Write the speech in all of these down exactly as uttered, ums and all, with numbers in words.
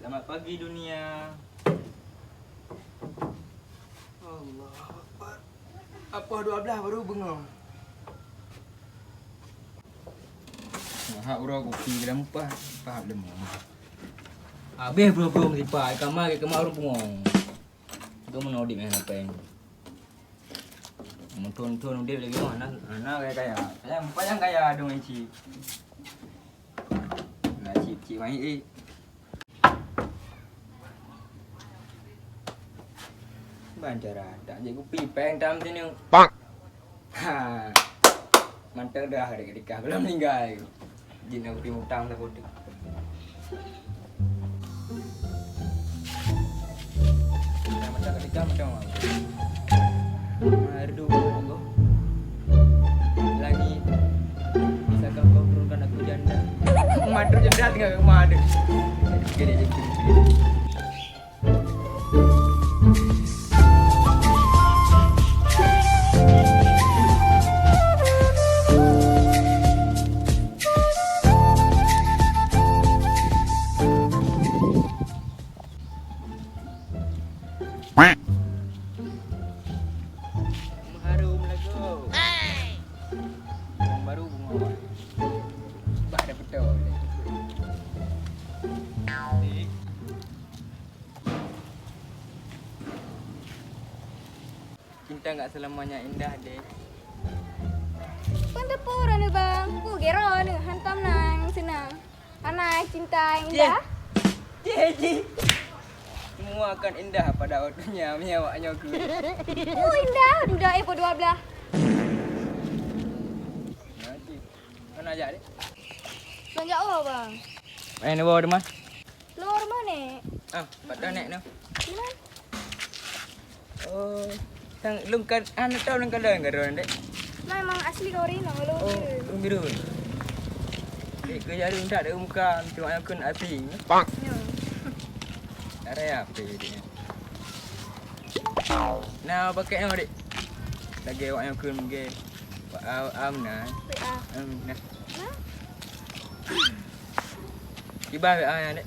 Selamat pagi dunia. Allahu Akbar. Apa dua belas baru bengong. Hak uroe kupi dalam upah, upah lemah. Habéh bro-bro meusipa, kama ke kama ureuëng pungo. Itu meunodik meh napeng. Meuthon-thon udép lagi, oh, hana, hana kaya-kaya. Sayang, payang kaya dong cik. Nah, cik-cik mai eh. Ban cara tak je kupi peng tam sini. Pak. Ha. Mantap dah hari ketika belum meninggal. Jin aku pi utang dah bodoh. Mantap ketika macam apa? Merdu aku. Langit. Bisakah kau turunkan aku janda? Madu janda tinggal rumah ada. Jadi jadi. Meuharum lagoe. Bawang baru bunga awai. Bah dah beutôi. Cinta enggak selamanya indah, deh. Peue teupeu uroe nyoe, Bang? Peue gét droeneuh hantom nang seunang. Hana cinta indah? Jih, jih. Semua akan indah pada waktunya, meunyoe awak nyoe keu. Peue indah, indah eh, peue dua belah. Nah, jih. Mana ajak, dek? Bang jak oh, Bang. Main dua teman. Lor mana? Ah, pat dah nek noh. Di mana? Oh, sang lung kan, ah, nak tahu lung kan dah kan dah, dek. Memang asli kau Rino, lung Oh, biru. Lung biru. Dek, kau jadi minta dek muka, cuma aku nak asing. Pak. Ya. Ada apa dia? Nah, pakai yang dek. Lagi awak yang kun mungkin. Am nah. Wait, ah. Am nah. Nah. Kiban W A nyan, dek.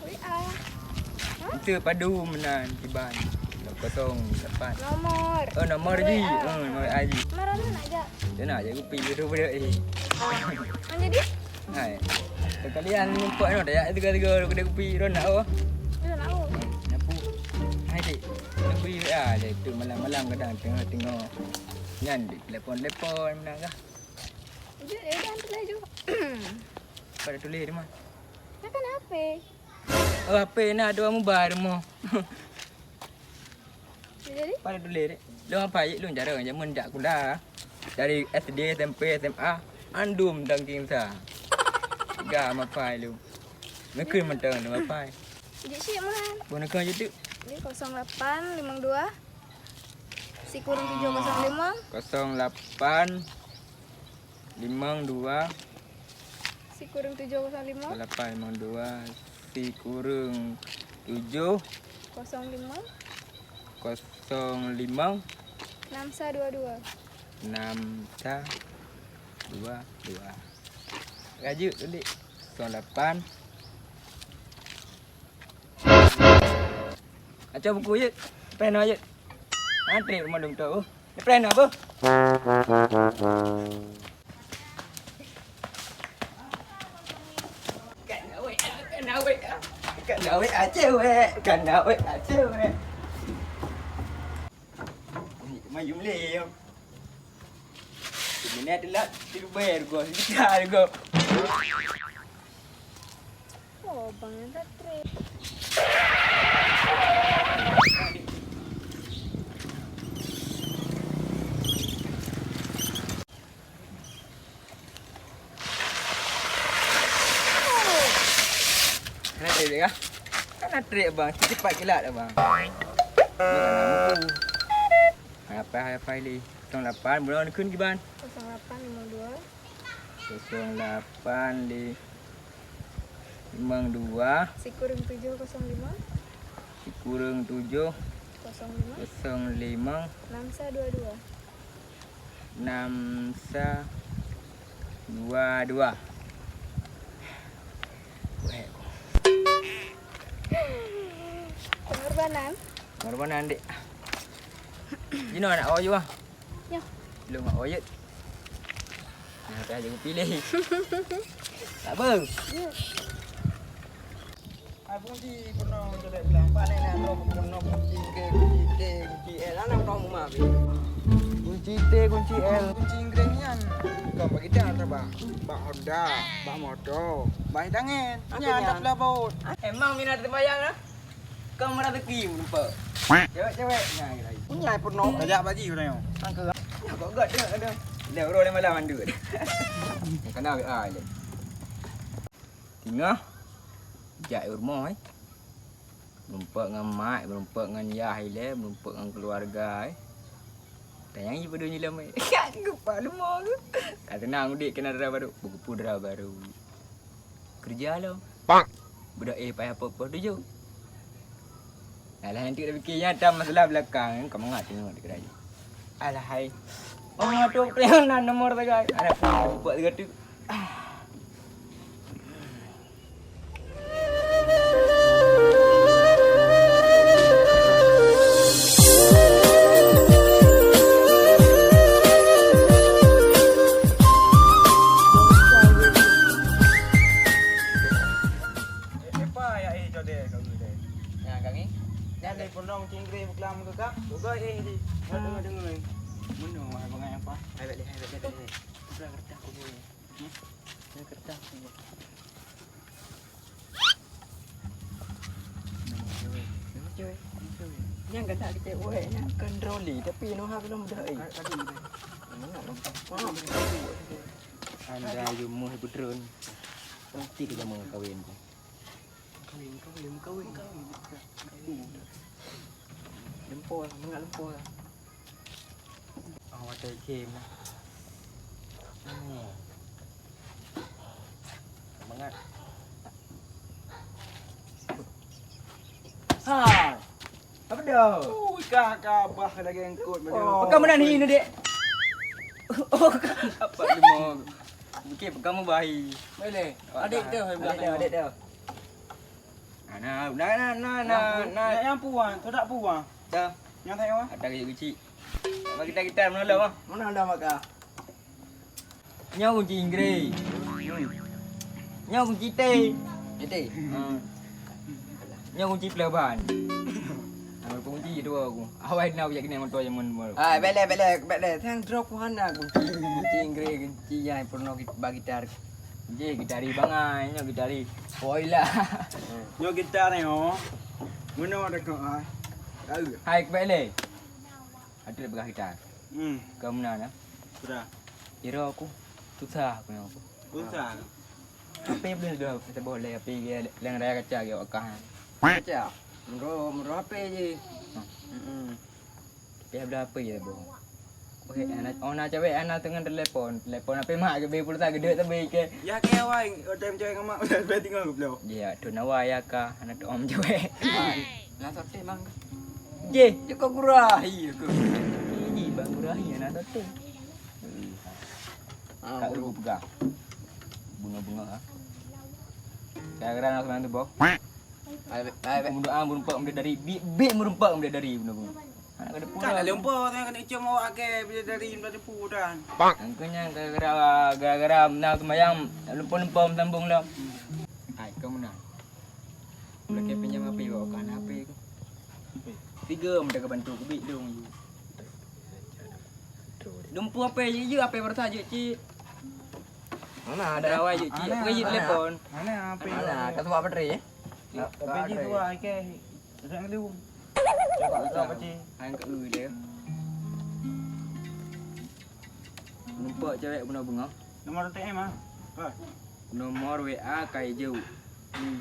W A. Ha? Itu padu meunan kiban. Kosong lapan. Nomor. Oh, nomor ji. W A. Oh, nomor W A ji. Mara tu nak jak. Dia nak jak kupi tu pada eh. Ah. Jadi? Hai. Sekalian nampak ni dah jak tiga-tiga kedai kupi ron nak oh. Ron nak oh. Nyapu. Hai, dek. Kupi W A je tu malam-malam kadang tengah-tengah. Nyan dek telepon-telepon meunan kah? Jeuet, ya udah, hantar laju. Pada tulis di mana? Takkan H P. Oh, H P na ada orang mubah rumoh. Jadi? Pada tulis dek. Lôn apa ye lôn cara zaman jak kula. Dari S D, S M P, S M A, andum dangking sa. Ga mapai lu. Nekeu mantong lu mapai. Jeuet syik meuhan. Boh nekeu je tu. Jadi kosong lapan limong dua. Sikureueng tujoh kosong lima. Kosong lapan limong dua. Sikureueng tujoh kosong lima. Lapan limong dua sikureueng tujoh. Kosong lima. Kosong lima. Enam sa dua dua. Enam sa dua dua. Rajuk tu, dek. Kosong lapan. Aco buku jeuet. Pena jeuet. Antri rumah dum tu. Pena apa? Kan awet, kan awet, kan awet aja wek, kan awet aja wek. Ni mayum le. Ini adalah tiba juga, kita juga. Oh, Bang, yang tak trip. Hana trip kah? Hana trip, Bang. Cepat kilat, Bang. Ni kan lampu. Hai, apa, hai, apa, Ili? Kosong lapan, bulan ni kun kiban? Kosong lapan lima dua. Kosong lapan li-, limong dua. Sikureueng tujoh kosong lima. Sikureueng tujoh. Kosong lima. Kosong lima. Enam sa dua dua. Enam sa dua dua. Weh. Pengorbanan. Pengorbanan, dek. Jinoe nak awak juga. Ya. Belum awak yet. Nah, dah jadi pilih. Tak apa. Ya. Hai, kunci peunoh codek bilang. Empat nai na droe peunoh kunci K, kunci T, kunci L. Ana peunoh muma be. Kunci T, kunci L, kunci Inggréh nyan. Bukan bak gitar tabah. Bak Honda, bak moto, bak tangen. Nyan dah pula baut. Emang minat sembahyang dah? Kau merasa krim lupa. Cewek-cewek nyan lagi. Punya peunoh kajak baju dah nyoe. Sangka. Ya kok gak dah ada. Dah uroe malam mandut. Kena WA je. Singoh jak u rumoh, eh. Meureumpok ngon mak, meureumpok ngon yah ilée, meureumpok ngon keuluwarga, eh. Tanyong jih padum jilom, eh. Geupah leumo tu. Ka teunang udép keunan dara barô, beugeupeu dara barô. Keureuja lom. Pak. Budak, eh, payah poh-poh tujoh. Alah, nanti kita fikir nyata masalah belakang, ka mangat tengok di kedai. Alah, hai. Oh, tu, tu yang nan nomor tiga. Ada pun buat tiga tu. Epa ya eh jodeh kau ni deh. Nah, kami. Dah deh pondong cingkri buklam ke kak? Buka eh di. Dengar dengar. Mana wahai bangai apa? Hai balik, hai balik, hai balik. Udah kertas aku ni. Hmm? Ini kertas ni. Nyang kata kita weh, nyang kan troli, tapi noh ha belum dah, eh. Anda you meuh beutreun. Nanti kita mau kawin tu. Kawin, kawin, kawin, kawin. Lempo lah, mengak lempo lah. Oh, watèe game lah. Hmm. Semangat. Hai. Apa dah? Ui, kah, kah, bah lagi engkut. Oh, pegang mana ni, Dek? Oh, apa lima? Okey, pegang bahi. Boleh. Adik tu, adik tu, adik tu. Nah, nah, nah, nah, nah, nah. Nyang puang, tu tak puang. Dah. Nyang tak puang. Ada kecil-kecil. Bagi kita, kita menolong, ah. Mana ada maka? Nyoe kunci Inggris. Nyoe kunci T. T. Ha. Nyoe kunci pelaban. Ha, kunci dua aku. Awai na aku jak kena motor zaman baru. Ah, belek, belek, belek. Tang drop ku hana kunci, kunci Inggris, kunci yang pernah kita bagi tar. Jih gitari bangai, nyoe gitari. Oi lah. Nyoe gitar nyoe. Meunoe dekat ai. Tahu. Hai kebek lé. Ada pegang gitar. Hmm. Kau meunan ah. Sudah. Iro aku susah aku nyoe. Susah. Tapi boleh dah kita boleh tapi dia leng raya kaca dia wakah. Kaca. Menurut menurut apa je. Hmm. Tapi ada apa ya boh? Weh, anak, oh, anak cewek anak tengah telepon. Telepon apa mak ke beli pulsa gede tapi ke. Ya ke awai, time cewek ngan mak udah tinggal ke belum? Ya, tu nawa ya ka, anak tu om cewek. Nah, sate mang. Je, je kau gurah, iya ke. Ini bang gurah ya anak sate. Ah, tak perlu pegang. Bunga-bunga ah. Gara-gara anak tu boh. Ai, ai, ai. Mudah-mudahan meureumpok mudah dari bi, bi meureumpok mudah dari beuna-beuna. Anak kada pulang. Kan ada lumpur saya kena cium awak ke bila dari mudah depu dah. Angkanya gara-gara gara-gara menang sembahyang lumpur-lumpur sambung lah. Ai, kau menang. Boleh ke pinjam H P bawa kan H P aku. Tiga mudah ke bantu kubik dong. Lumpur apa ya? Ya apa berasa je cik. Mana ada? Ada awai je cik. Mana? Pergi je telepon. Mana H P? Mana? Kau tu buat baterai eh? Tapi dia tu ai ke. Dah ngelu. Cuba tak apa cik. Hai ke dia. Nampak cewek guna bunga. Nomor A T M ah. Apa? Nomor W A kai jauh. Hmm.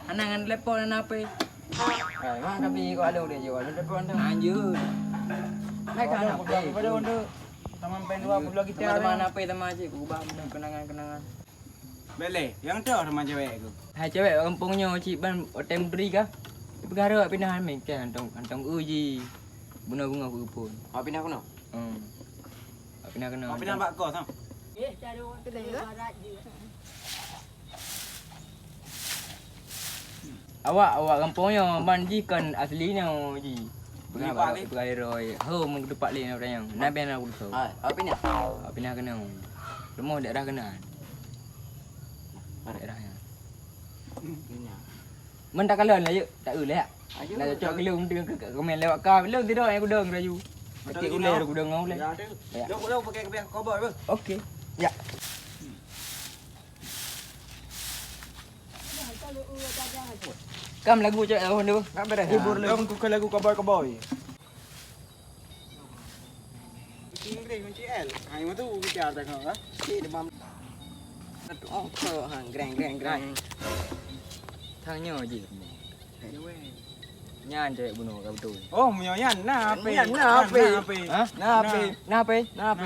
Hana ngon telepon hana H P. Hai, mah tapi kau ada udah jauh ada telepon tu. Anjir. Hai kan H P. Pada untuk taman pen dua puluh lagi tiada. Teman-teman H P sama cik, ku ubah kenangan-kenangan. Beleh, yang tu sama cewek aku. Hai cewek kampung nyoe cik ban hotel menteri kah? Peugah awak pindah amai kan antong antong uji. Bunga-bunga ku pun. Awak pindah kuno? Hmm. Awak pindah kena. Awak pindah bak kos ah. Eh, cari orang tu barat je. Awak, awak gampông nyoe, ban jih kon asli nyoe jih. Peugah, peugah Leroy. Ho, meutupat lé nyoe. Nah, ben aku tu. Hai, apa ni? Apa ni kena? Semua daerah kena. Daerah nyoe. Meunan takalon lah, yuk. Tak eu lah, yak. Nak cocok keu lôn, tengok ke komen lewat ka. Lôn sidroe nyang kudong laju. Sakét ulèe kudong ngon ulèe. Ya, tu. Ya. Lôn, lôn pakai kebiasaan koboi, beuh. Okey. Ya. Kam lagu cak awak tu. Nak beres. Hibur lagu. Kam kukeu lagu koboi-koboi. Kunci Inggris, kunci L. Ha, yang tu kita ada kan, ha? Cik demam. Oh, ha, greng, greng, greng. Tanya je. Nyan cewek bunoe ka beutôi. Oh, meunyoe nyan na P. Nyan na P. Na P. Ha? Na P. Na P. Na P.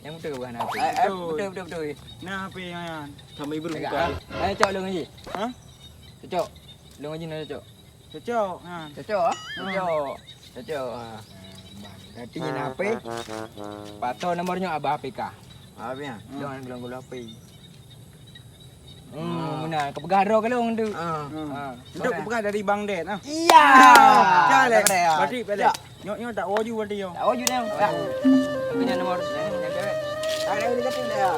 Nyang beutôi bukan na P. Eh, eh, betul, betul, betul. Na P nyan. Kami berbuka. Eh, cok lôn je. Ha? Cocok. Lôn je na cocok. Cocok, ha. Cocok, ah? Hmm. Cocok. Cocok, ha. Berarti nyan H P. Pato nomor nyoe abah H P kah? Abah, ya? Hmm. Jangan gulong-gulong H P. Hmm, meunan. Kau peugah droe ka lôn tu. Ha. Hmm. Ha. Untuk kau peugah dari Bang Det, ah. Iya. Cak leh. Berarti, balik. Nyok, nyok tak waju berarti, yo. Tak waju dah. Tak. Tapi nyan nomor, nyan, nyan cewek. Tak ada negatif dah, ya.